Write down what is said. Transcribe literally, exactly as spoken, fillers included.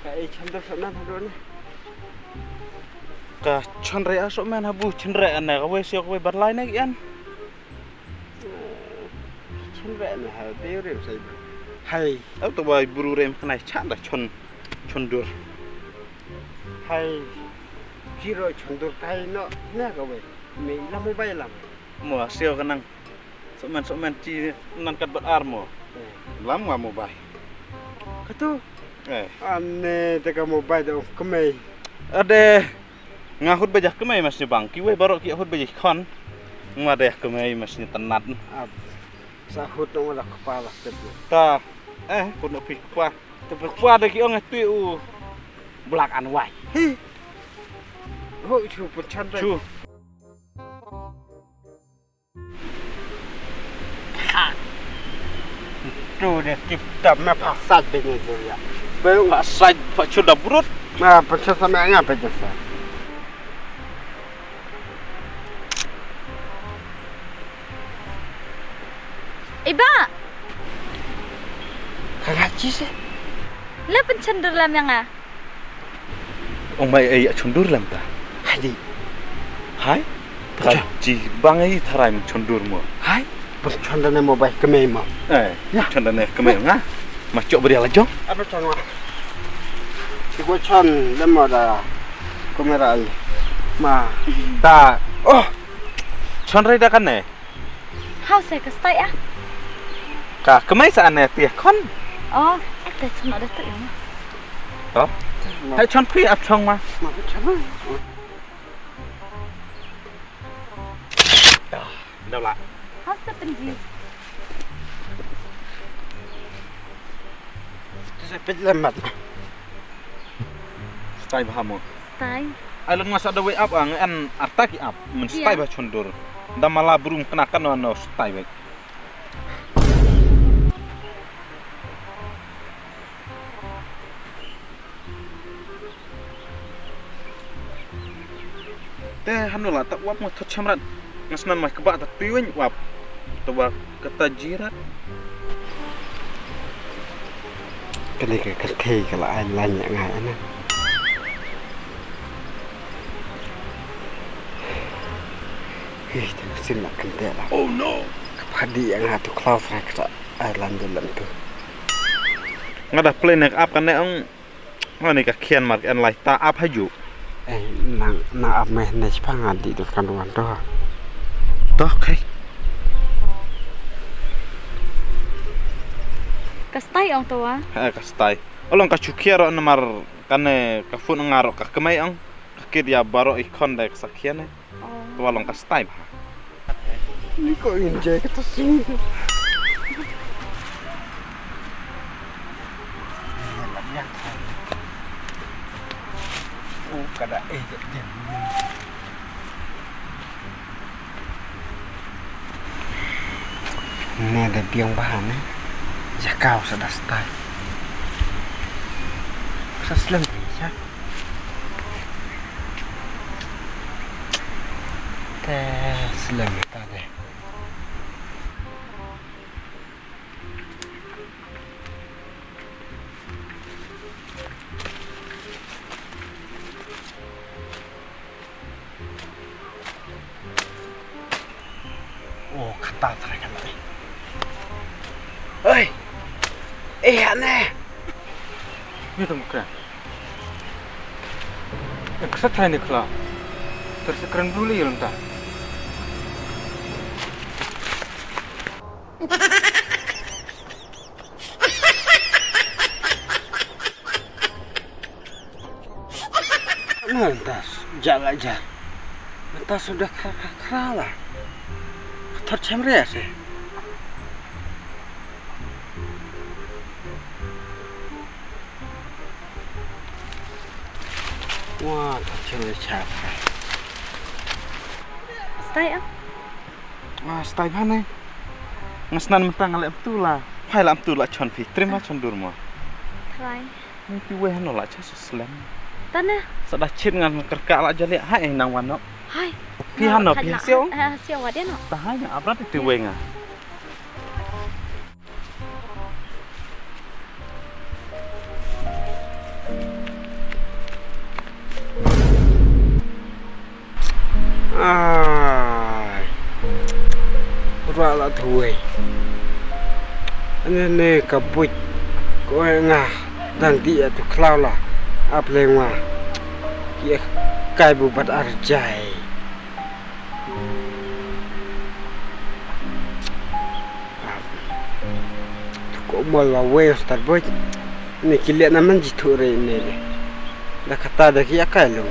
Ka ei chynrei sohman haduh ne. Ka chynrei a sohman habu chynrei ane kawei sio kawei barlai ne kian. Chynrei ane ha deu rem sai bru. Hai. Au to bai bru rem khnai chan da chon chon dur. Hai. Jiro chon dur tai no ne kawei. Me lam mo bai lam. Mo sio kanang. Sohman sohman chi nan kat bat ar mo. Lam nga mobile. Katu. Eh. Ane te ka mobile da kemei. Ade. Nga hut bajah kemei mas ni bang. Kiwei baroh ki hut bajah khon. Nga deh kemei mas ni tenat. Ab. Sa hut nong la kepala tebu. Ta. Eh, hut no pi kepa. Tebu kepa de ki ong tu u. Black and white. Hi. Ho chu pun chan. Chu. Ha. Tu de tip top me pasat bini tu ya. Beu. Pasat pa chuda brut. Ma pasat sama nga pa jasa. Iba. Kala chi se. Le penchen dur lam yang ah. Ong mai ei chondur lam ta. Hai di. Hai. Tharai chi bang ei tharai chondur mo. Hai. Pun chondur ne mo bai kemei mo. Eh. Ya. Chondur ne kemei nga. Ma chok beri la jong. Apa chon wa. Ibu chon lemo da. Kamera ai. Ma. Ta. Oh. Chon rai da kan ne. Hau se ka stai ah. Ka kemai sa ane ti khon. Oh, eh te chon ada tu ini. To. Hai chon phi ap chong ma. Ma chon. Dah la. Hau se penji. Tu sa pet lemat. Stai bha mo. Stai. Ai lang masa da wei ap ang an atak i ap men stai bha chondur. Da mala brum kena kan no stai bha. Te hanu la ta wap nga thot chamrat. Nga snan mai kba ta piwin wap. Ta wa kata jirat. Kali ka kal thei ka la ai lan ya nga ana. Hei, ta sin la kan te la. Oh no. Ka phadi ya nga tu klaus ra ka ta ai lan de lan tu. Nga da play nek ap kan ne ong. Nga ni ka khian mar kan lai ta ap haju. Eh, nang nang ap meh ne chpa nga di dul kan wan to. To kai. Ka stai ong to wa. Ha ka stai. Olong ka chukia ro namar kane ka phone nga ro ka kemai ong. Ka kit ya baro i khon dai ka sakhian ne. Oh. To wa long ka stai bha. Ni ko in je ka ta sing. Oh, kada eh je. Ne da biang bha ne. Ja kau sa da stai. Sa slem ja. Te slem ta de. Oh, kata tara kan. Hei. Eh, ane. Ni tu mukra. Ek sat hai nikla. Tersekeren dulu ya lenta. Mynta ja la ja. Mynta suda khra khra khra la. Ka thot chem re se. Wa, ka thot chem re cha. Stai ah. Wa, stai bha ne. Nga snan mynta nga leh mtu la. Phai la mtu la chon phi. Trim la chon dur mo. Trai. Ni phi wei hano la cha su slem. Tane. Sa da chit ngan kerka la jali. Hai nang wan no. Hai. Phi hano phi siong. Ha siong wa dia no. Ta hai na abrat phi wei nga. La thuwei. Ane ne ka buit. Ko nga dang ti atu khlaw la. Ap le nga. Ki kai bu bat arjai. Tu ko mol wa wei star buit. Ne ki le na man ji thu re ne. Da kata da ki akai lu.